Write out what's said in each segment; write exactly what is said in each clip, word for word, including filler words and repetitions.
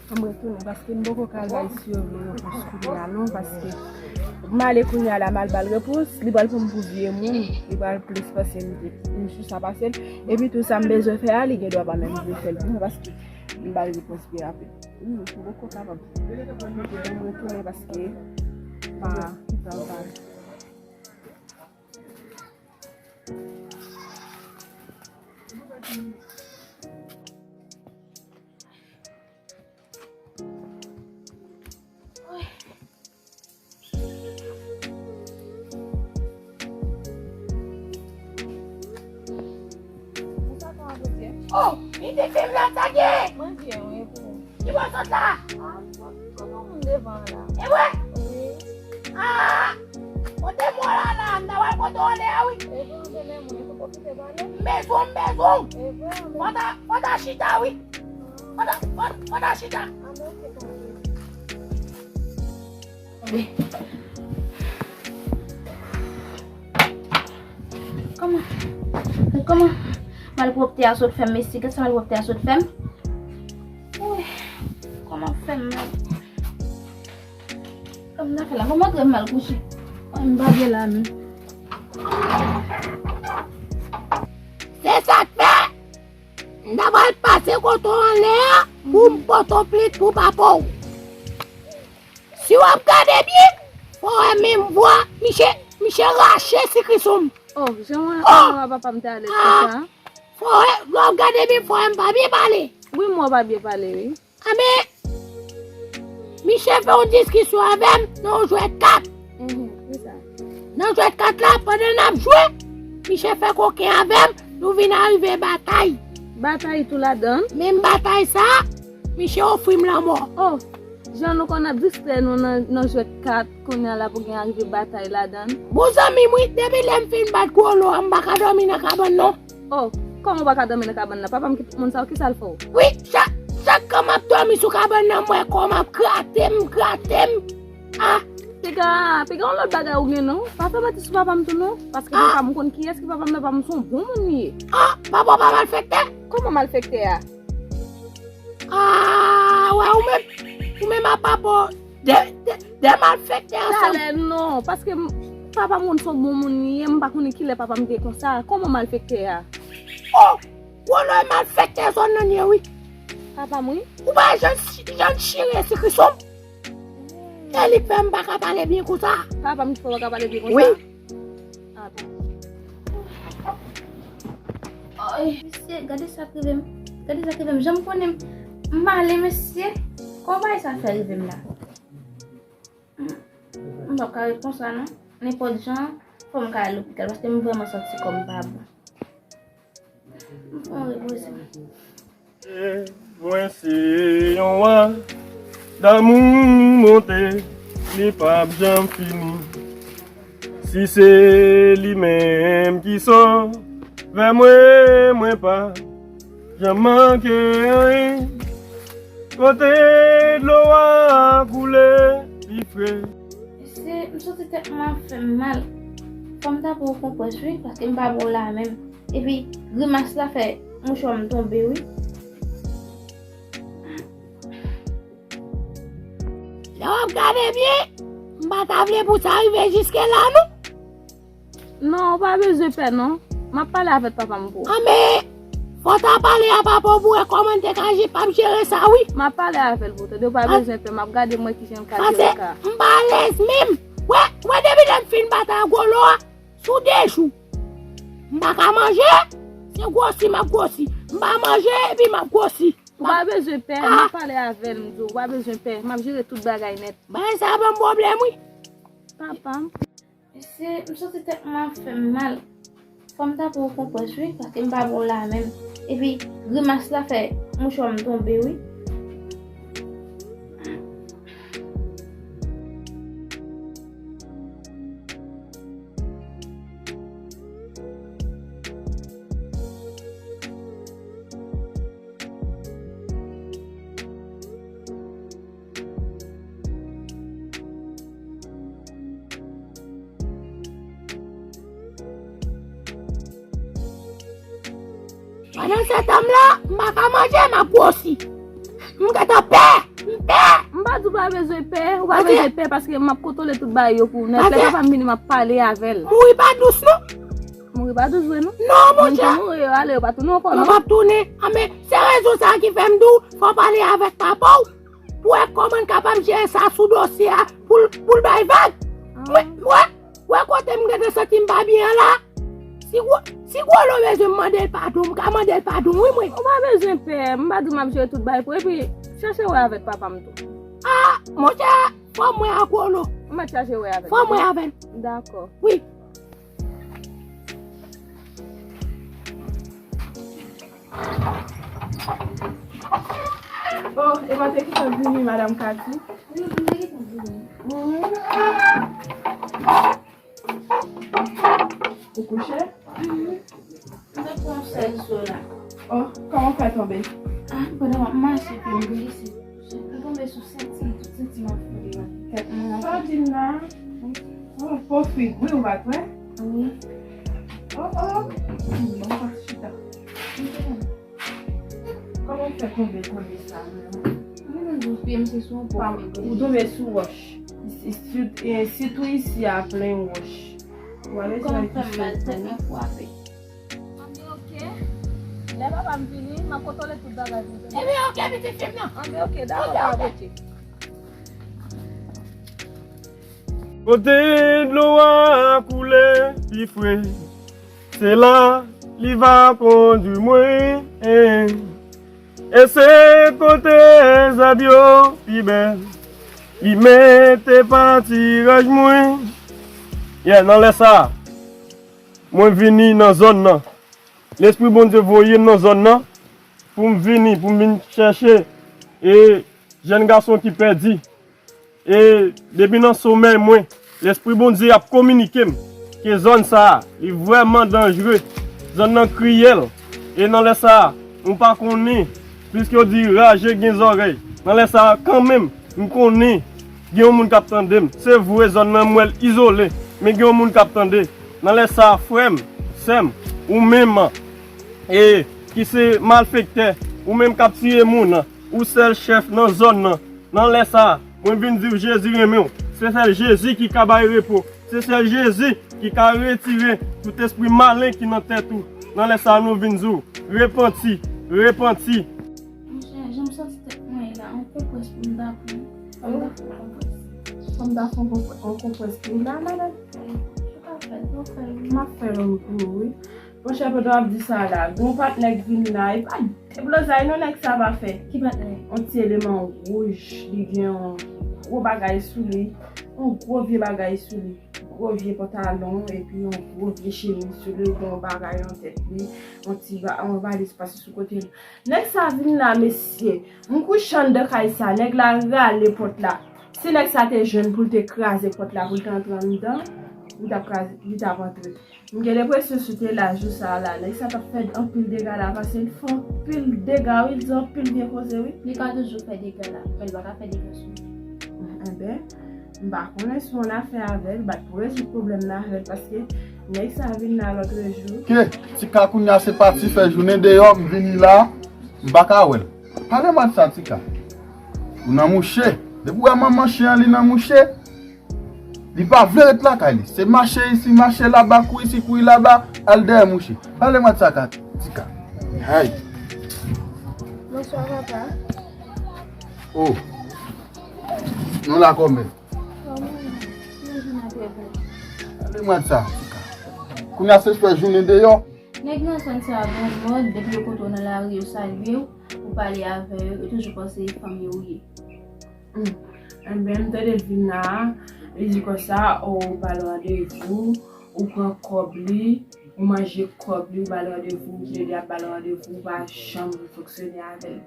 An m retounen paske m poko ka al bay si yo vle repons kounye a non, paske m ale kounye a la, m al ba l repons, li pral pran m pou vye moun, li pral plis panse m te m sou sa pase l. Epi tou sa m bezwen fè a, li gen dwa pa menm vle fè l pou mwen paske m ba l repons byen rapid. Wi, m poko kapab. An m retounen paske m pa kite w pale. Oh, li te fè m la sa gen. Mwen byen, wi, pou ou. Ki bò sot la? Ah, m sot kote moun devan la. E vre? Wi. Ah! Kote mwen la la, m ta pral kote w anlè a wi. E vre, anben men mwen, fò pwofite pale. M bezwen w, m bezwen w. E vre, anben. Fò ta, fò ta chita wi. Fò ta, fò, fò ta chita. Anben, oke, tanpri. Kòman? Kòman? Malpwòpte a sot fè m, mesye, gad sa malpwòpte a sot fè m. Woy, kòman fè m mal? Kòman m ta fè la? Kòman antre m mal kouche? Woy, m pa byen la menm. Se sa k fè m ta pral pase kote w anlè a pou m pote w plent pou papa w. Si w ap gade byen, fò w wè menm vwa, misye, misye rache sikrisou m. Oh, jan w wè, oh, papa m te alèz konsa. Fò w wè, lè w ap gade byen, fò w wè m pa byen pale. Wi, m wè w pa byen pale, wi. Anben, misye fè yon diskisyon avè m nan yon jwèt kat. Mhm, ki sa? Nan jwèt kat la, pandan n ap jwe, misye fè koken avè m, nou vin arive batay. Batay tou ladan l? Menm batay sa, misye ofri m lanmò. Oh, jan nou konn ap distrè nou nan, nan jwèt kat, kounye a la pou gen arive batay ladan l. Bon zanmi m wi, depi lè m fin bat gwo lo a, m pa ka dòmi nan kabann non. Oh, kòman w pa ka dòmi nan kabann nan? Papa m ki tout moun sa yo, ki sa l fè w? Wi, chak, chak kan m ap dòmi sou kabann nan, m wè kò m ap grate m, grate m. Ah! Piga, piga yon lòt bagay ou gen non. Pa fè manti sou papa m tou non. Paske papa m konn kiyès ki papa m, papa m se yon bon moun li ye. Ah! Papa w pa malfektè? Kòman malfektè a? Ah, wè ou menm, ou menm a papa w. De, de, de malfektè ansanm. Talè non, paske m, papa m konn se yon bon moun li ye, m pa konnen kilè papa m te konsa. Kòman malfektè a? Oh, gwo lo malfektè zòn nan ye wi. Papa m wi. Ou pa jan, jan chire sikrisou m. E li k fè m pa ka pale byen konsa. Papa m ki fè w pa ka pale byen konsa? Wi. Ah bon. Oy, mesye, gade sa k rive m. Gade sa k rive m. Jan m konnen m, m ale, mesye. Kòman bagay sa fè rive m la? M p ap ka ret konsa non. Nenpòt jan, fò m ka al lopital paske m vrèman santi kò m pa bon. M fè yon repoze. Mwen se yon wa damou monte, li p ap janm fini. Si se li menm ki sovè mwen, mwen pa janm manke anyen. Kote dlo a koule pi fre. Se, m santi tèt mwen ap fè m mal. Fò m ta pran yon konprès wi, paske m pa bon la menm. Epi, grimas la fè mouchwa m tonbe wi. Lè w ap gade byen, m pa ta vle pou sa rive jiske la non. Non, ou pa bezwen pè non. M ap pale avèk papa m pou ou. Anben, fò w ta pale a papa w pou wè kòman l te ka je-, p ap jere sa wi. M ap pale avè l pou ou tande, ou pa bezwen pè, m ap gade mwen kijan l ka jere ka. Paske m pa alèz menm. Wè, wè depi lè m fin batay ak gwo lo a, sou de jou, m pa ka manje, se gwosi m ap gwosi. M pa manje, epi m ap gwosi. Ou pa bezwen pè, m ap pale avè l, m di w, ou pa bezwen pè, m ap jere tout bagay nèt. Bagay sa ban m pwoblèm wi. Papa m. Mesye, m santi tèt mwen ap fè m mal. Fò m ta pran yon konprès wi, paske m pa bon la menm. Epi, grimas la fè mouchwa m tonbe wi. Pandan se tan la, m pa ka manje, m ap gwosi. M gentan pè. M pa di w pa bezwen pè, ou pa bezwen pè paske m ap kontwole tout bagay yo pou ou nèt. Lè papa m vini, m ap pale avè l. Mouri pa dous non. Mouri pa dous vre non. Non, monchè. Moun ki mouri yo ale, yo pa tounen ankò non. Yo p ap tounen. A men, se rezon sa ki fè m di w fò w pale avèk papa w pou wè kòman l kapab jere sa sou dosye a pou l, pou l bay vag. Mwen, mwen, wè kote m gentan santi m pa byen an la. Si gwo, si gwo lo bezwen m mande l padon, m ka mande l padon wi mwen. Ou pa bezwen pè, m pa di w m ap jere tout bagay pou ou, epi chache wè avèk papa m tou. A, monchè, fò m wè ak gwo lo. Ou mèt chache wè avè l. Fò m wè avè l. Dakò. Wi. Oh, e pa te ki sot vini, Madanm Kati? Wi, m te gentan vini. Mhm. Ou kouche? Mhm. M te pran sèz sou la. Oh, kòman w fè tonbe? Ah, pandan m ap mache, epi m glise. M tonbe sou senti, tout senti m ap fè tèt mwen. Sa w di m la? Oh, po fig, wi, ou pa t wè? Wi. Oh, oh. Bon, pa chita. Kòman w fè tonbe kote sa menm? Mwen menm, tou pye m se sou yon po fig. Ou tonbe sou wòch. Isi, isi, e, sitou isi a plen wòch. Ou ale sa ki sou. Kòman fè m mal, tèt mwen frape. Anben, oke. Lè papa m vini, m ap kontwole tout bagay pou ou. Ebyen, oke, pitit fi m nan. Anben, oke, dakò, papa, oke. Kote dlo a koule pi fre, se la li va kondwi mwen. E se kote zèb yo pi bèl, li mete patiraj mwen. Yeah, nan lè sa a, mwen vini nan zòn nan. Lespri Bondye voye m nan zòn nan pou m vini, pou m vin chèche e jèn gason ki pèdi. E depi nan somèy mwen, Lespri Bondye ap kominike m ke zòn sa a, li vrèman danjre. Zòn nan kriyèl. E nan lè sa a, ou pa konnen, piske yo di raje gen zòrèy. Nan lè sa a, kanmenm, m konnen gen yon moun k ap tande m. Se vre, zòn nan, m wè l izole, men gen yon moun k ap tande. Nan lè sa a, frè m, sè m, ou menm, e, ki se malfektè, ou menm k ap tiye moun, ou sèl chèf nan zòn nan. Nan lè sa a, mwen vin di w Jezi renmen w. Se sèl Jezi ki ka bay repo. Se sèl Jezi ki ka retire tout espri malen ki nan tèt ou. Nan lè sa a, nou vin di w, repanti, repanti. Monchè, jan m santi tèt mwen ye la, yon konprès pou m ta pran. Fò m ta fè yon konprès. Fò m ta fè yon konprès, yon konprès pou w la, madanm? Ou ka fè l, ou fè l. M ap fè l pou ou, wi. Monchè, pandan w ap di sa la, gen yon patnè k vin la, e pa deblozay non nèg sa pa fè. Ki patnè? Yon ti eleman wouj, li gen yon gwo bagay sou li, yon gwo vye bagay sou li, gwo vye pantalon, epi yon gwo vye chemiz sou li, gen yon bagay nan tèt li, yon ti va-, yon valiz pase sou kote li. Nèg sa vin la, mesye, m kouche anndan kay sa, nèg la rale pòt la. Si nèg sa te jwenn pou l te kraze pòt la, pou l te antre anndan, li t ap kraze, li t ap antre. M gen lenpresyon si w te la jou sa a la, nèg sa t ap fè anpil dega la, paske li fè anpil dega, wi, li di anpil vye koze, wi. Li ka toujou fè dega la, men li pa ka fè dega sou mwen. Enben, m pa konnen si w gen afè avè l, bat pou rezoud pwoblèm nan avè l, paske nèg sa vin la lòtrejou. Ke, Tika, kounye a se pati fè jounen deyò, m vini la, m pa ka wè l. Pale mwa de sa, Tika. Ou nan mouche. Depi w wè manman chen an, li nan mouche. Li pa vle ret lakay li. Se mache isi, mache laba, kouri isi, kouri laba, al dèyè mouche. Pale mwa de sa, Tika. Ay. Bonswa, papa. Oh. Nou la kòmè. Kòman? Mwen vin apre vre. Pale mwa de sa, Tika. Kounye a se fè jounen deyò. Nèg nan zòn sa a gen yon mòd, depi yo kote w nan lari, yo salye w, ou pale avè yo, yo toujou panse se fanmi w ye. Hmm. Enben, m tande l vin la, li di konsa, o, ou ba l randevou, ou pran kòb li, ou manje kòb li, ou ba l randevou, ou kite li ap ba l randevou, ou pa janm fonksyone avè l.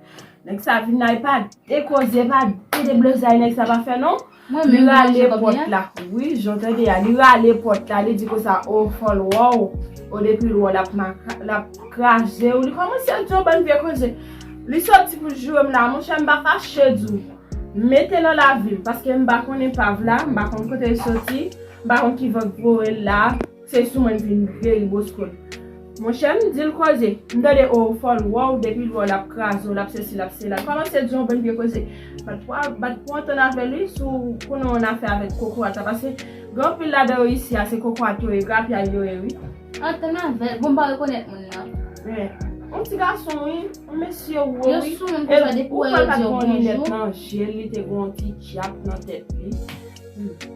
Nèg sa vin la, e pa de koze, e pa de deblozay nèg sa pa fè non. Li rale pòt la. Wi, jan w tande a, li rale pòt la, li di konsa, o, fò l wè w. O, depi l wè w, l ap maka-, l ap kraze w. Li kòmanse di yon bann vye koze. Li soti pou l joure m la, monchè, m pa fache di w. Mete nan lavi m, paske m pa konnen pav la, m pa konn kote l soti, m pa konn ki van k voye l la, se sou mwen l vin geri bosko l. Monchè, m di l koze. M tande o fò l wè w, depi l wè w l ap kraze w, l ap sesi, l ap sela. L kòmanse di yon bann vye koze. Bat pou, bat pou antann avè l wi, si w konnen yon afè avèk kokorat la, paske gen anpil ladan yo isi a, se kokorat yo ye, grapyay yo ye wi. Antann avè l, bon, m pa rekonèt moun nan. Men, yon ti gason wi, yon mesye wo wi. Yo sou moun konsa, depi w wè yo di yo bonjou. Ou pa t gon linèt nan je l, li te gon ti djab nan tèt li. Hmm.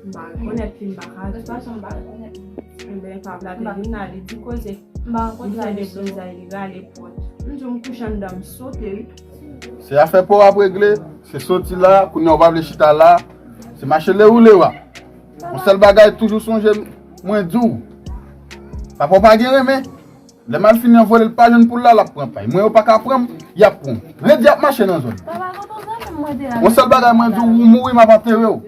M pa rekonèt li, m pa ka di. De tout fason, m pa rekonèt li. Enben, pa blaze vin la, li di koze. M pa rekonèt li. Li fè de blozay, li rale pòt. M di w, m kouche anndan, m sote wi. Se afè pa w ap regle, se soti la, kounye a w pa vle chita la, se mache lè ou lè w a. Yon sèl bagay, toujou sonje, mwen di w, papa w pa gen renmen. Lè malfini an vole l pa jwenn poul la, l ap pran pay. Mwen, yo pa ka pran m, y ap pran m. Redi ap mache nan zòn. Papa, kote w zanmi m mwen te la? Yon sèl bagay mwen di w, ou mouri, m ap antere w.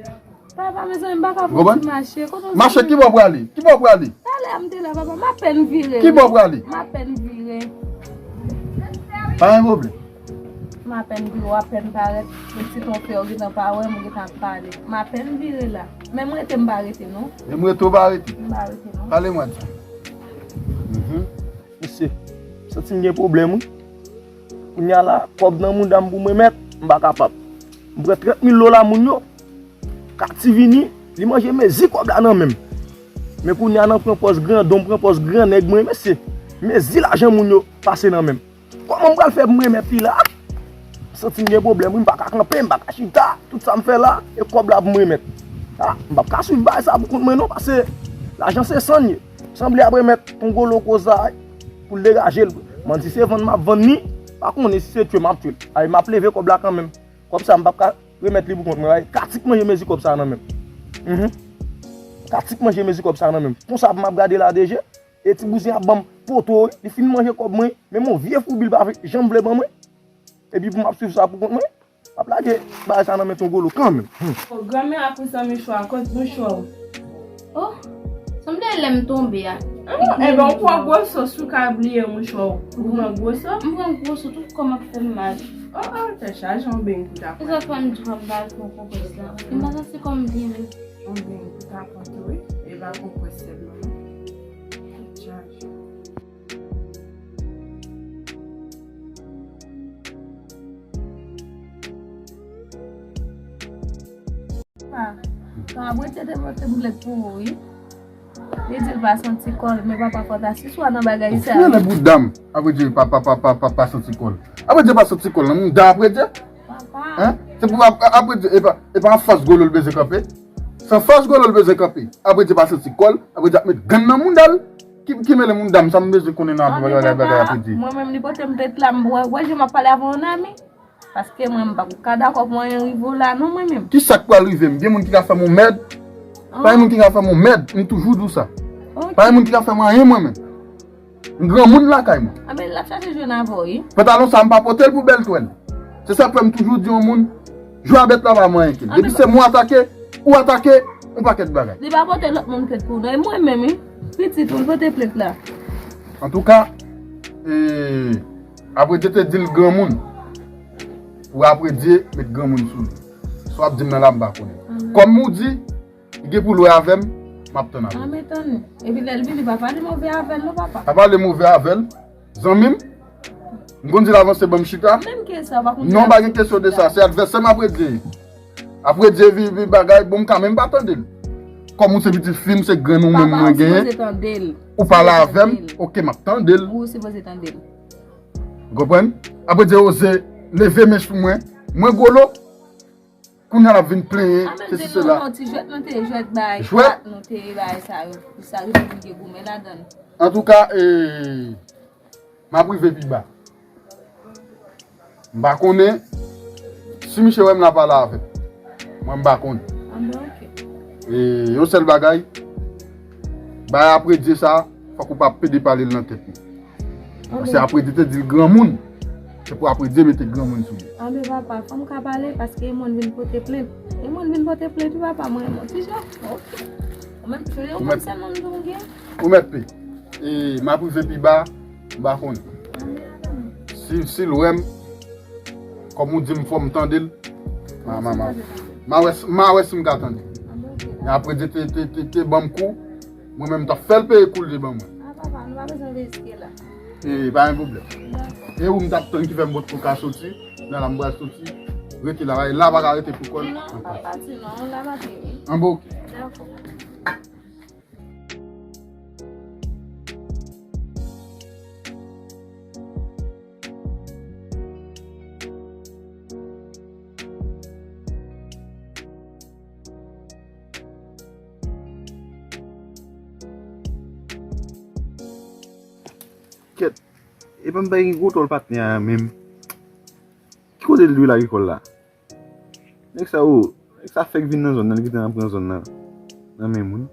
Papa, mezanmi, m pa ka fouti mache. Kote w zanmi m? Mache, ki bò w prale? Ki bò w prale? Talè a m te la, papa, m apèn vire. Ki bò w prale? M apèn vire. Pa gen pwoblèm. M apèn vire, w apèn parèt. Yon ti ton fè, w gentan pa wè m, w gentan ap pale. M apèn vire la. Menm rete, m pa rete, non. Menm rete, w pa rete? M pa rete, non. Pale mwen di. Mhm. Mesye, m santi m gen pwoblèm, wi. Kounye a la, kòb nan mouda m pou m remèt, m pa kapab. M pran trant mil dola moun yo, Katy vini, li manje mezi kòb la nan men m. Men kounye a nan pran pòz grandon, m pran pòz grannèg mwen, mesye. Mezi lajan moun yo pase nan men m. Kòman m pral fè pou m remèt li la? M santi m gen pwoblèm, wi, m pa ka kanpe, m pa ka chita. Tout sa m fè la, e kòb la pou m remèt. A, m p ap ka swiv bagay sa pou kont mwen non, paske lajan se san l ye. Sanble ap remèt yon gwo loko sa pou l degaje l. Manti se vann m ap vann li, pa konnen si se tye m ap tye l. Ay, m ap leve kòb la kanmenm. Kòb sa m p ap ka remèt li pou kont mwen. Ay, Katy k manje mezi kòb sa nan men m. Mhm. Katy k manje mezi kòb sa nan men m. Konsa pou m ap gade la de je, e ti bouzen ap ban m poto, wi. Li fin manje kòb mwen, menm yon vye foubi l pa janm vle ban mwen. Epi pou m ap swiv sa pou kont mwen, m ap lage bagay sa nan men Ton Golo kanmenm. Hmm. O, granmè a pou zanmi chwa, kot mouchwa w? O, sanble lè m tonbe a. Ah, enben, ou pran gwo so, si w ka bliye mouchwa w. Ou pran gwo so? M pran gwo so, tout kò m ap fè m mal. O, o, tèt chaje, yon beny pou ta pran. Se sa fè m di w m pral pran konpwès la. M pa santi kò m byen menm. Yon beny pou ta pran tou, wi. E pa konpwès sèlman, non. Tèt chaje. Ah, non, Abredye te pote boulèt pou ou, wi. Li di l pa santi kò l, men papa fò ta sispann nan bagay sa. Ou fè nan bouda m. Abredye pa, pa, pa, pa, pa, pa santi kò l. Abredye pa santi kò l, nan mouda Abredye. Papa. Hein? Se pou ap-, ap-, Abredye, e pa, e pa anfas Golo l bezwen kanpe. Se anfas Golo l bezwen kanpe. Abredye pa santi kò l, Abredye ap met grenn nan mouda l. Ki, ki mele mouda m, sa m bezwen konnen nan bagay, bagay, bagay Abredye. Mwen menm li pote m tèt la, m wè, wè jan m ap pale avè yon ami. Paske mwen, m pa ka dakò pou anyen rive w la, non, mwen menm. Ki sa k pral rive m? Gen moun ki ka fè m yon mèd? Pa gen moun ki ka fè m yon mèd, m toujou di w sa. Ok. Pa gen moun ki ka fè m anyen, mwen menm. M granmoun lakay mwen. Anben, l ap chache jwenn avè w, wi. Pantalon sa, m pa pote l pou bèl twèl. Se sa k fè m toujou di yon moun, jwe a bèt la pa manyen ke l. Depi se mwen atake, ou atake, yon pakèt bagay. Li pa pote lòt moun plent pou w, non. E mwen menm, wi. Pitit ou, l pote plent la. Antouka, e, Abredye te di l granmoun. Pou Abredye met granmoun sou li. Sa w ap di m nan la, m pa konnen. Kòm ou di, li gen pou l wè avè m, m ap tann avè l. A, men tann. Epi lè l vini, pa pale move avè l non, papa. Pa pale move avè l. Zanmi m, m konn di l avanse ban m chita. Menm ke sa, pa konn. Non, pa gen kesyon de sa. Se advèsè m Abredye. Abredye vin, vin bagay, bon, m ka menm pa tande l. Kòm ou se pitit fi m, se grann ou menm mwen genyen. Ou pale avè m, ok, m ap tande l. Ou sipoze tande l. Ou konprann? Abredye oze leve men sou mwen. Mwen Golo. Kounye a l ap vin plenyen, sesi sela. A, men nou, ti jwèt, nou te jwèt bay. Jwèt? Nou te bay sa yo. Pou sa rive vin gen goumen ladan l. Antouka, e, m ap rive pi ba. M pa konnen si misye wè m la pale avè m. Mwen m pa konnen. Anben, ok. E, yon sèl bagay, bay Abredye sa, fòk ou pa pede pale l nan tèt mwen. Paske Abredye te di l granmoun. Se pou Abredye mete granmoun sou li. Anben papa, fò m ka pale, paske e mwen vin pote plent. E mwen vin pote plent, wi papa, mwen renmen w ti jan. Ok. Ou menm, se yon konn sèlman m di w gen. Ou mèt pe. E, m ap rive pi ba, m pa konnen. Si, si l wè m, kòm ou di m fò m tande l, ma, ma, ma, ma wè, ma wè si m ka tande. Men Abredye te, te, te, te ban m kou, mwen menm m t ap fè l peye kou l te ban mwen. pa bezwen riske la. E, pa gen pwoblèm. Dakò. E ou m t ap tann ki fè m bòt pou ka soti. Nan la m pral soti. Rete la, la pa ka rete pou kò l. Non, pa pati non, la m ap vini. An bon, ok. Dakò. Kèt, epa m pa gen kontwòl patnè a menm. Ki kote l dwe l agrikòl la? Nèg sa, o, nèg sa fèk vin nan zòn nan, li gentan pran zòn nan nan men moun.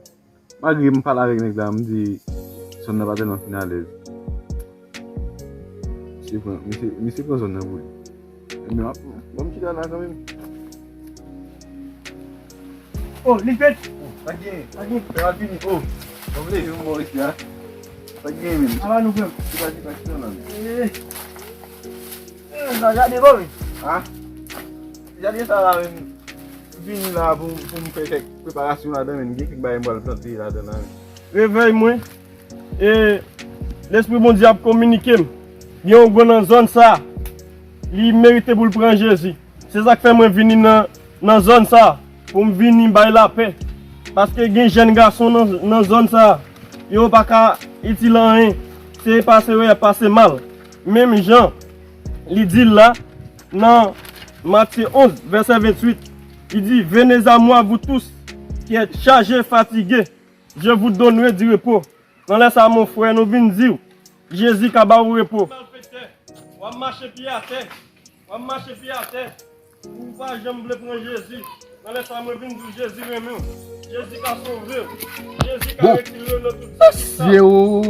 Malgre m pale avèk nèg la, m di zòn nan pa tèlman fin alèz. Misye pran, misye, misye pran zòn nan pou li. Men m ap, ban m chita la kanmenm. Oh, Lipet! Oh, sa k genyen? Sa k genyen? Fè rapid, oh. Bon, vle, yon bon isi a. Sa k genyen menm? Ava nou, frè m. Ki pa, ki pa, ki pa la menm? Eh. Eh, nan jaden bò, wi. Ha? Jaden sa la menm. Vini la pou, pou m fè kèk preparasyon ladan, men gen kèk bagay m pral plante ladan la, men. Revèy mwen, e Lespri Bondye ap kominike m. Gen yon grann nan zòn sa, li merite pou l pran Jezi. Se sa k fè mwen vini nan, nan zòn sa, pou m vini bay lapè. Paske gen jèn gason nan, nan zòn sa, yo pa ka itil anyen. Se pase yo y ap pase mal. Menm jan li di l la, nan Matye onz, vèsè venntuit, li di, Venez à moi, vous tous qui êtes chargés et fatigués, je vous donnerai du repos. Nan lè sa, mon frè, nou vin di w, Jezi ka ba ou repo. Malfektè, w ap mache pye atè, w ap mache pye atè, ou pa janm vle pran Jezi. Nan lè sa, mwen vin di w, Jezi renmen w. Jezi ka sove w. Jezi ka retire w nan tout sa ki sal.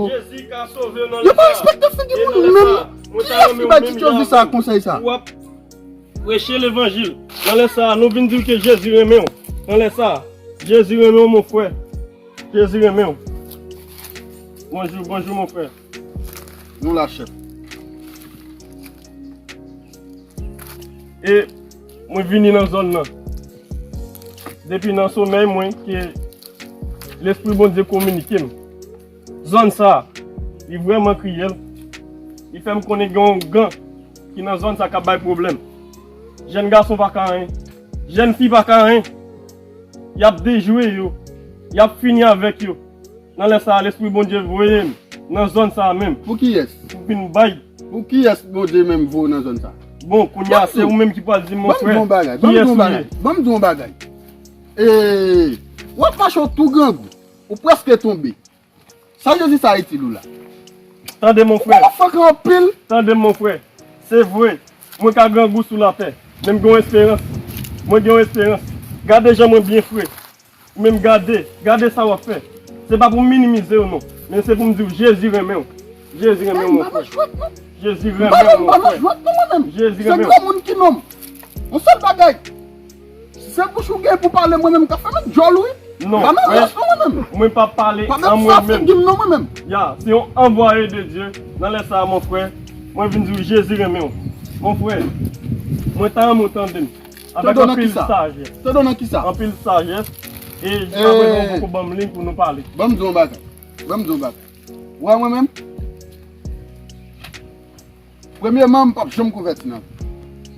Jezi ka sove w nan lè sa. E nan lè sa, mwen ta renmen w menm jan avè m. Ou ap preche levanjil. Nan lè sa, nou vin di w ke Jezi renmen w. Nan lè sa, Jezi renmen w, mon frè. Jezi renmen w. Bonjou, bonjou, mon frè. Nou la, chèf. E mwen vini nan zòn nan. Depi nan somèy mwen ke Lespri Bondye kominike m. Zòn sa, li vrèman kriyèl. Li fè m konnen gen yon gang ki nan zòn sa k ap bay pwoblèm. Jèn gason pa ka anyen. Jèn fi pa ka anyen. Y ap dejwe yo. Y ap fini avèk yo. Nan lè sa a, Lespri Bondye voye m nan zòn sa a menm. Pou kiyès? Pou vin bay. Pou kiyès Bondye menm voye w nan zòn sa a? Bon, kounye a, se ou menm ki pral di m, mon frè, kiyès ou ye. Ban m di w yon bagay. Ban m di w yon bagay. E, w ap mache w tou grangou. Ou prèske tonbe. Sa Jezi sa itil ou la? Tande, mon frè. Ou pa fòk anpil. Tande, mon frè. Se vre, mwen ka grangou sou latè, men m gen yon esperans. Mwen gen yon esperans. Gade jan mwen byen fre. Ou menm gade, gade sa w ap fè. Se pa pou m minimize w non, men se pou m di w Jezi renmen w. Jezi renmen w, mon frè. Jezi renmen w, mon frè. Jezi renmen w. Se granmoun ki nonm. Yon sèl bagay. Se bouch ou gen pou pale, mwen menm k ap fèmen djòl ou wi. Non, pa nan rès non mwen menm. Mwen pa pale an mwen menm. Pa met sa figi m non mwen menm. Ya, se yon anvwaye de Dye. Nan lè sa a, mon frè, mwen vin di w Jezi renmen w. Mon frè, mwen ta renmen w tande m. Avèk anpil sajès. Tande w nan kisa? Anpil sajès. E jiska prezan ou poko ban m liy pou nou pale. Ban m di w yon bagay. Ban m di w yon bagay. Ou wè mwen menm? Premyeman, m p ap janm konvèti nan vi.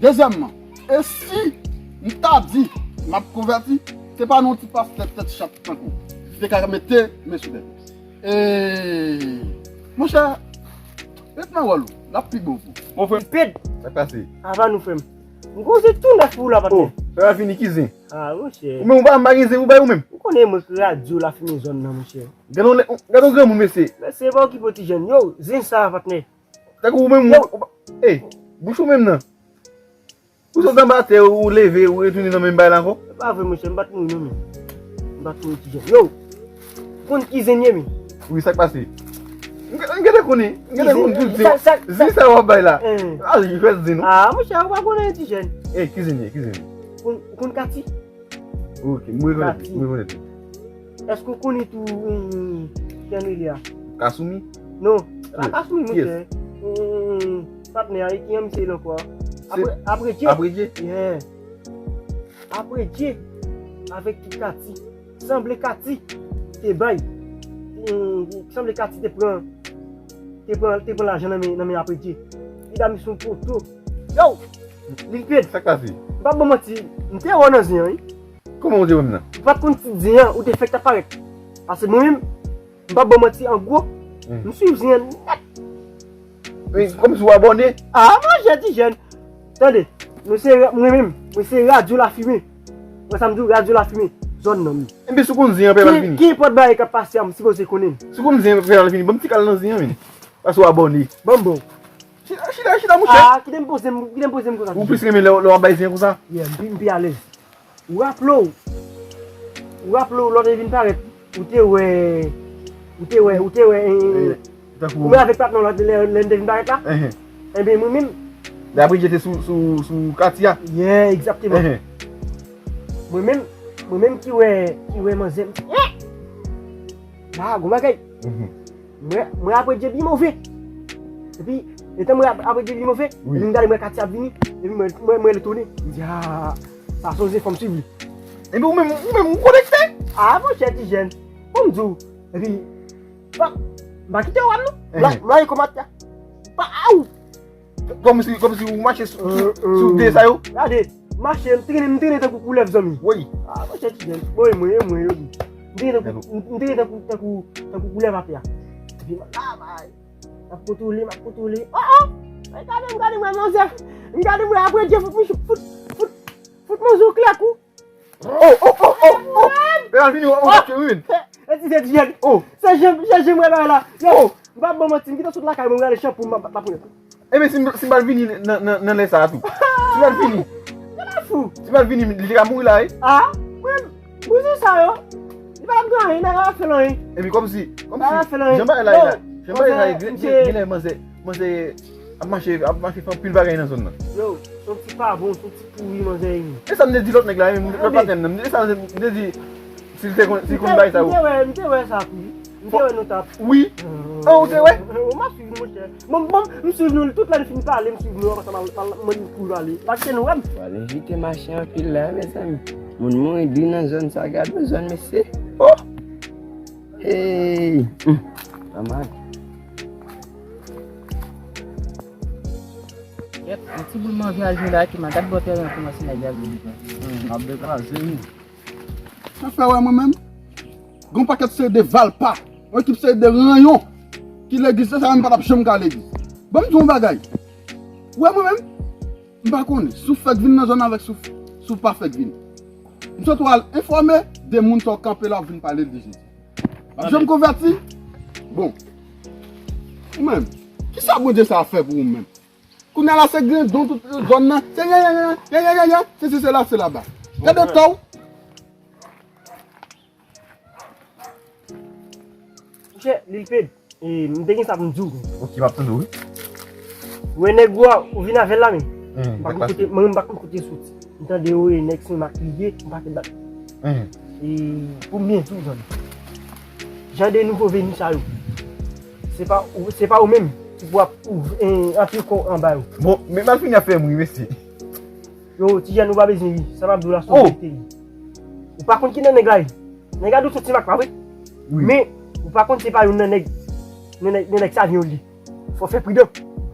Dezyèmman, e si m ta di m ap konvèti, se pa nan yon ti pastè tèt chat tankou m te ka mete men sou tèt mwen. E, monchè, ret nan wòl ou, l ap pi bon pou ou. Mon frè. Ped. Sa k pase? Ava nou, frè m. M gon zen tou nèf pou ou la, patnè. Oh, frè a fini ki zen? Ah, monchè. Ou menm ou pa, m pa gen zen pou bay ou menm? Ou konnen mwen k radyo lafimen zòn nan, monchè. Gade yon, gade yon granmoun, mesye. Mesye, pa okipe ti jèn. Yo, zen sa, patnè. Tankou ou menm, ou pa, ey, bouch ou menm nan. Ou sot anba tè, ou leve, ou retounen nan menm bay la ankò? Se pa vre, monchè, m pa t mouri non, men. M pa t mouri, ti jèn. Yo! Ou konn ki zen ye, men? Wi, sa k pase? M gen, m gen de konnen, m gen de konnen tout zen. Zen sa w ap bay la. Ah, li fè zen, non? Ah, monchè, ou pa konnen, ti jèn. Ey, ki zen ye, ki zen ye? Ou konn, ou konn Kati? Ok, m rekonèt li, m rekonèt li. Èske ou konnen tou, hum, ki jan li rele a? Kasumi? Non, pa Kasumi, monchè. Hum, patnè a, e ki jan misye rele ankò a? Apre, Apredye. Apredye? Yeah. Apredye avèk Kati. Sanble Kati te bay. Hum, sanble Kati te pran te pran, te pran lajan nan men, nan men Apredye. Li ba misyon poto. Yo! Lil Ped. Sa k pase? M p ap ba w manti, m te wè w nan zen an, wi. Kòman w te wè m nan? Ou pa t konn ti zen an, ou te fèk t ap parèt. Paske mwen menm, m p ap ba w manti, an gwo, m swiv zen an nèt. Men kòmsi w abòne? Ah, monchè, ti jèn. Tande, mwen se, mwen menm, mwen se radyo lafimen. Wè sa m di w, radyo lafimen, zòn nan m. Enben, si w konn zen an, pè, m al vini. Ki, ki enpòt bagay k ap pase a, m sipoze konnen l. Si w konn zen an, pè, m al vini. Ban m ti kal nan zen an, men. Paske w abòne. Ban m bon. Chita, chita, chita, monchè. Ah, kite m poze m, kite m poze m konsa. Ou plis renmen lè, lè w ap bay zen konsa? Yeah, m pi, m pi alèz. Ou raple w, ou raple w, lè w te vin parèt, ou te wè, ou te wè, ou te wè, eh, ou menm avèk patnè w la, lè, lè n te vin parèt la? Enben, mwen menm. Lè Apredye te sou, sou, sou katye a? Yeah, egzakteman. Mwen menm, mwen menm ki wè, ki wè manzè. Eh! La, gon bagay. Mwen, mwen Apredye pi move. Epi, etan mwen ap-, Apredye pi move, epi m gade mwen katye ap vini, epi mwen, mwen, mwen etone. M di, ah, sa se yon zen, fò m swiv li. Epi ou menm, ou menm, ou konekte? Ah, monchè, ti jèn. Kòm m di w. Epi, pa, m pa kite w wè m non. M la, m la, e kòm atè a. Pa, aw! Kòmsi, kòmsi ou mache sou, sou, sou de sa yo? Gade, mache, m trennen, m trennen tankou koulèv, zanmi. Wi. Ah, monchè, ti jèn. Bon, e mwen, e mwen, yo di. M trennen tankou, m trennen tankou, tankou, tankou koulèv atè a. Epi, m la, bay. M ap kontwole, m ap kontwole. Oh, oh! Ay, gade m, gade m, manzè. M gade m, Apredye, fout, fout, fout, fout manzè yon klè kou. Oh, oh, oh, oh, oh! Mezanmi, oh, oh, oh, wi. E ti, se ti jèn. Oh! Se jan, se jan mwen la. Yo, m p ap ba w manti, m gentan sot lakay mwen, m rale chanpou, m ap, m ap, m ap. Enben, si m, si m pral vini nan, nan, nan lè sa a tou. Si m pral vini. Gade fou. Si m pral vini, li te ka mouri la, wi. Ah, mwen, bouzou sa yo. Li pa t ap gen anyen, nèg la pa fè l anyen. Epi kòmsi, kòmsi, jan bagay la ye la. Jan bagay la ye, gen, gen, gen lè manzè, manzè ap mache, ap mache fè anpil bagay nan zòn nan. Yo, se yon ti pa bon, se yon ti pouri manzè ye. E sa m te di lòt nèg la, menm lòt patnè m nan. E sa m te di, si l te konn, si l konn bay sa yo. M te wè, m te wè sa tou. M te wè nou t ap. Wi. Oh, ou te wè? Oh, m ap swiv nou, monchè. Bon, bon, m swiv nou, tout lè n fin pale, m swiv nou, apre sa, m al, m al, mwen, m kouri ale. Pa kite nou wè m. Pral evite mache anpil la, mezanmi. Moun mouri di nan zòn sa, gad yon zòn, mesye. Oh! Hey! Hum, pa mal. Yèp, yon ti boul manje al jwe la, ki man gad bò tèren an kòmanse nèg la vin. Hum, ap dekraze, wi. Sa fè wè mwen menm? Gon pakèt seri de valpa, yon ekip seri de ranyon ki legliz la, sa menm pa t ap janm ka legliz. Ban m di w yon bagay. Ou wè mwen menm? M pa konnen si w fèk vin nan zòn nan avèk si w, si w pa fèk vin. M sot w al enfòme de moun sa w kanpe la w vin pale l de Jezi. W ap janm konvèti? Bon. Ou menm, kisa Bondye sa a fè pou ou menm? Kounye a la se grendon tout zòn nan. Se ya, ya, ya, ya, ya, ya, ya. Se si, se la, se laba. Gade tò w. Monchè, Lil Ped, e, m te gen sa pou m di w. Ok, m ap tande w, wi. Ou wè nèg ou a, ou vin avè l la, men. M pa konn kote, mwen menm m pa konn kote l soti. M tande yo, e, nèg Senmak li ye, m pa tande bat. E, pou m byen di w, zanmi. Jan de nouvo veni sa yo. Se pa ou, se pa ou menm ki pou ap, e, antre kò w anba yo. Bon, men m al fini afè m, wi, mesye. Yo, ti jèn, ou pa bezwen ri. Sa m ap di w la, se yon verite li. Ou pa konn ki nan nèg la ye. Nèg la di w se Senmak, pa vre? Wi. Men, ou pa konn se pa youn nan nèg, nan nèg, nan nèg Savyen yo li. Fò fè pridan.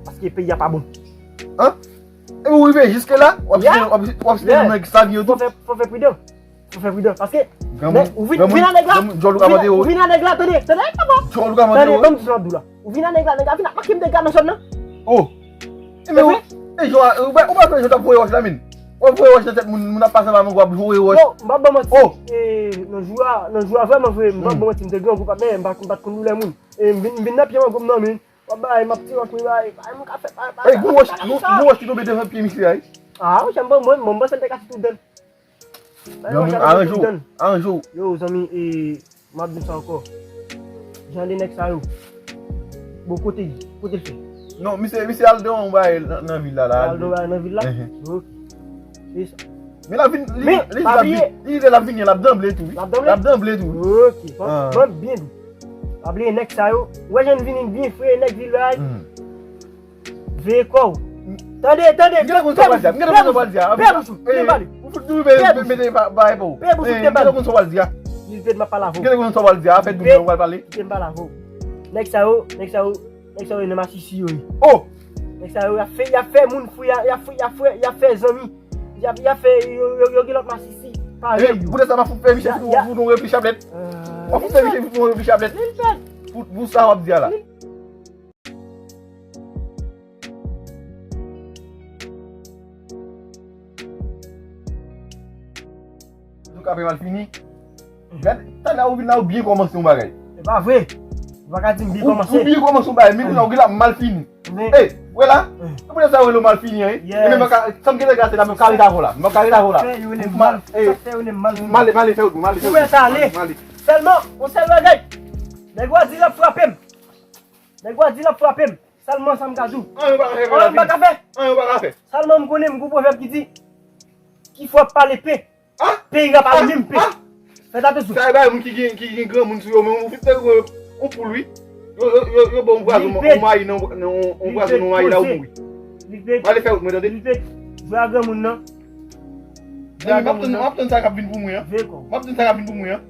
Paske peyi a pa bon. An? Epi ou rive jiske la, w ap site, w ap, w ap site nèg Savyen yo tou. Fò fè, fò fè pridan. Fò fè pridan. Paske, ou vin, vin a nèg la, ou vin a nèg la, tande, tande, papa. Tande, ban m di sa m ap di w la. Ou vin a nèg la, nèg la vin ap manke m dega nan zòn nan. Oh. E men ou, e jò a, ou pa, ou pa fè jò t ap voye wòch la, men. W ap voye wòch nan tèt moun, moun ap pase anba mango, w ap voye wòch. Yo, m pa ban manti. Oh. E, nan jou a, nan jou a vrèman vre, m pa ban manti, m te grangou, patnè, m pa, m pa t konn doulè moun. E m vin, m vin nan pye mango m nan men. W ap bay, m ap tire wòch, mwen bay, bay, mwen ka fè, bay, bay. Ey, gon wòch, gon, gon wòch ki tonbe devan pye misye a, wi. Ah, monchè, m ban mwen, mwen, mwen panse l te kase tout dan. Bay wòch la tonbe tout dan. Aranje w, aranje w. Yo, zanmi, e, m ap di w sa ankò. Jan de nèg sa yo. Bon, kote, kote l fè? Non, misye, misye al devan yon bagay nan, nan vil la, la. Al devan yon bagay nan vil la? Ok. Se sa. Men l ap vin, li, li, li, li, l ap vini, l ap danble tou, wi. L ap danble? L ap danble tou. Ok, ban, ban byen di w. Pa bliye nèg sa yo. Ou wè jan n vini byen fre, nèg vil la. Veye kò w. Tande, tande. M gentan konn sa w pral di a. M gentan konn sa w pral di a. Pè bouch ou, kite m pale. Ou fout nou mete bagay pou ou. Pè bouch ou, kite m pale. M gentan konn sa w pral di a. Lil Ped, m ap pale avè w. M gentan konn sa w pral di a. Afè doub nan w pral pale. Kite m pale avè w. Nèg sa yo, nèg sa yo. Nèg sa yo nan masisi yo ye. Oh! Nèg sa yo, y ap fè, y ap fè moun fou, y ap, y ap fè, y ap fè, y ap fè zanmi. Y ap, y ap fè, yo, yo, yo gen lòt masisi parèy yo. Poutèt sa, m ap fout fè Michel fout yon refli chaplèt. M ap fout fè Michel fout yon refli chaplèt. Pou, pou sa w ap di a la. Antouka, apre mal fini. Gad, talè ou vin la, ou byen kòmanse yon bagay. Se pa vre. Ou pa ka di m byen kòmanse. Ou byen kòmanse yon bagay, men kounye a ou gen la mal fini. Ey, wè la? Se pou sa yo rele w mal fini an, wi. E men mwen ka, sa m gentan gate la, mwen ka ret avè w la. Mwen ka ret avè w la. Sa k fè yo rele m mal, sa k fè yo rele m mal fini. Male, male, fè wout, male, fè wout. Ou wè sa ale. Sèlman, yon sèl bagay. Nèg yo a di l ap frape m. Nèg yo a di l ap frape m. Sèlman sa m ka di w. Anyen ou pa ka fè. Anyen ou pa ka fè. Sèlman m konnen m gon pwovèb ki di, ki fwa pale pe, pe ira pa menm pe. Fèt atansyon. Sa e bagay moun ki gen, ki gen granmoun sou yo, men ou vin te yon poul, wi. Yo, yo, yo, yo ba w yon pwazon, yon mayi nan, nan, yon pwazon nan mayi la, ou mouri. Male fè wout mwen, tande. Jwe a granmoun nan. M ap tann, m ap tann sa k ap vin pou mwen an. M ap tann sa k ap vin pou mwen an.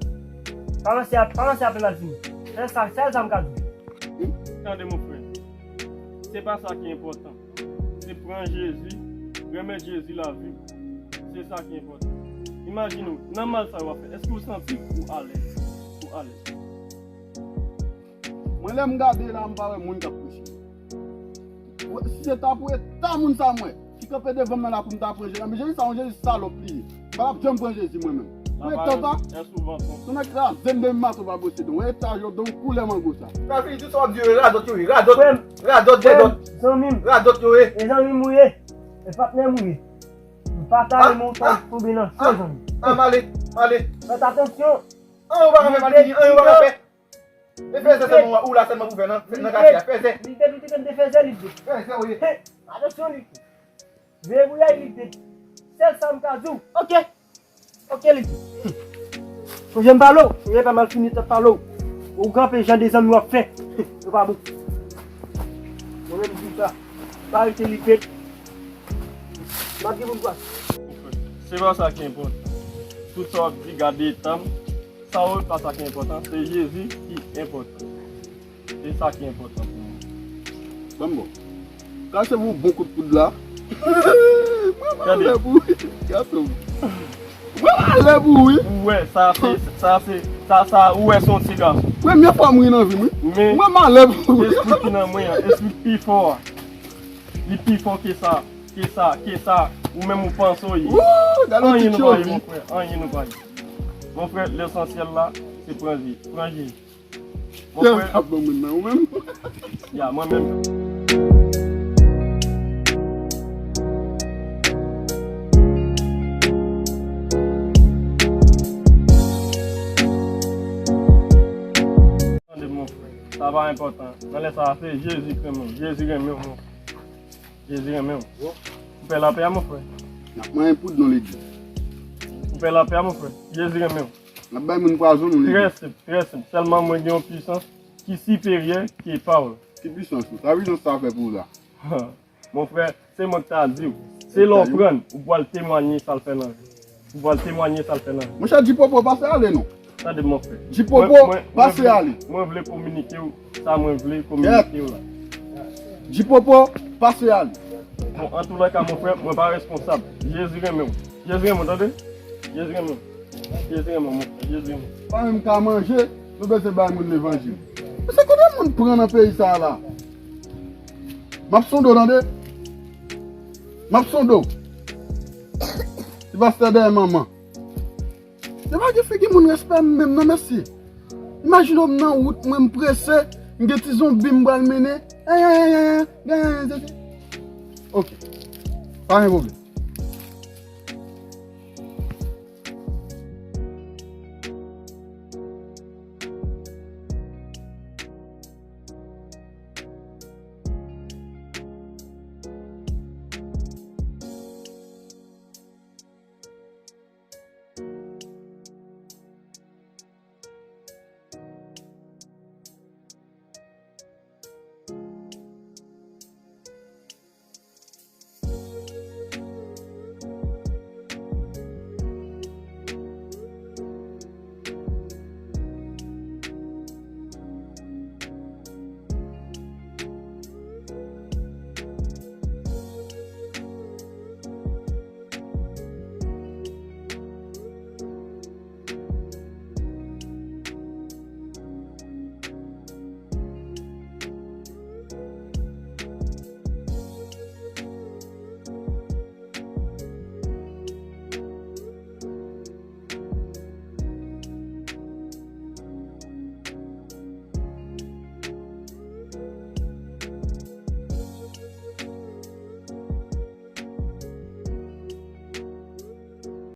Pa ranse a, pa ranse apre mal fini. Sèl sa, sèl sa m ka di w. Tande, mon frè. Se pa sa ki enpòtan. Se pran Jezi, renmen Jezi lavi w. Se sa ki enpòtan. Imajine w, nan mal sa yo ap fè, èske w santi ou alèz? Ou alèz? Mwen, lè m gade la, m pa wè moun k ap preche. Si se ta pou eta moun sa m wè, ki kanpe devan m nan la pou m ta pran Jezi, men Jezi sa, yon Jezi salòp li ye. M pa t ap janm pran Jezi mwen menm. Mwen tanta. Yon nèg kraze m depi maten pa bwose dan. Wè eta yo, dan koulè mango sa. Sa fini tout sa w ap di yo, radòt yo ye, radòt. Radòt, dèdòt. Zanmi m. Radòt yo ye. E zanmi m ou ye. E patnè m ou ye. M pa ta renmen w tonbe nan cho, zanmi. An, male, male. Fèt atansyon. An, ou pa ka fè mal fini, an, ou pa ka fè. E fè zè sèlman ou la sèlman pou fè nan, nan katye a. Fè zè. Li te, li te, li te fè zè, li te. Fè zè, wi. Atansyon, li te. Veye bouyay, li te. Sèl sa m ka di w. Ok. Ok, li te. Sonje m pale w. Sonje pa mal fini tèt pale w. Ou kanpe jan de zanmi w ap fè. Yo pa bon. Mwen menm di sa. Pa rete li te. M ap di moun kwa. Se pa sa ki enpòtan. Tout sa w ap di, gade eta m. Sa yo pa sa ki enpòtan, se Jezi ki enpòtan. Se sa ki enpòtan pou mwen. Ban m bon. Kache pou bon kout poud la. Mwen malè pou ou, gason. Mwen malè pou ou, wi. Ou wè, sa se, sa se, sa, sa, ou wè se yon ti gason. Premye fwa m ri nan vi m, wi. Mwen malè pou ou. Espri ki nan mwen an, espri ki pi fò a. Li pi fò ke sa, ke sa, ke sa. Ou menm ou panse w ye. Anyen nou pa ye, mon frè, anyen nou pa ye. Mon frè, lesansyèl la, se pran Jezi. Pran Jezi. Mon frè. Kiyès k ap ban moun nan, ou menm? Ya, mwen menm. Tande, mon frè. Sa pa enpòtan. Nan lè sa a, se Jezi k renmen w. Jezi renmen w, mon frè. Jezi renmen w. Ou pè lapè a, mon frè. N ap manyen poud nan legliz. Ou pè lapè a, mon frè. Jezi renmen w. N ap bay moun pwazon nou legliz. Trè senp, trè senp. Sèlman mwen gen yon pisans ki siperyè ke pa w. Ki pisans ou? Sa pisans sa fè pou ou la? Mon frè, se mwen ki ta di w. Se lè w pran l, ou pral temwanye sa l fè nan vi w. Ou pral temwanye sa l fè nan vi w. Monchè, Jipopo, pase ale non. Tande, mon frè. Jipopo, pase ale. Mwen vle kominike w sa mwen vle kominike w la. Jipopo, pase ale. Bon, antoulèka, mon frè, mwen pa responsab. Jezi renmen w. Jezi renmen w, tande? Jezi renmen w. Jezi renmen w, mon frè. Jezi renmen w. Pa menm ka manje, nou bezwen bay moun levanjil. Men se kote moun pran nan peyi sa a la? M ap sonde w, tande? M ap sonde w. Ti pastè dèyè manman. Se pa gen figi moun respè m menm non, mesye. Imajine w m nan wout, mwen m prese, m gen ti zonbi m pral mennen. Ok. Pa gen pwoblèm.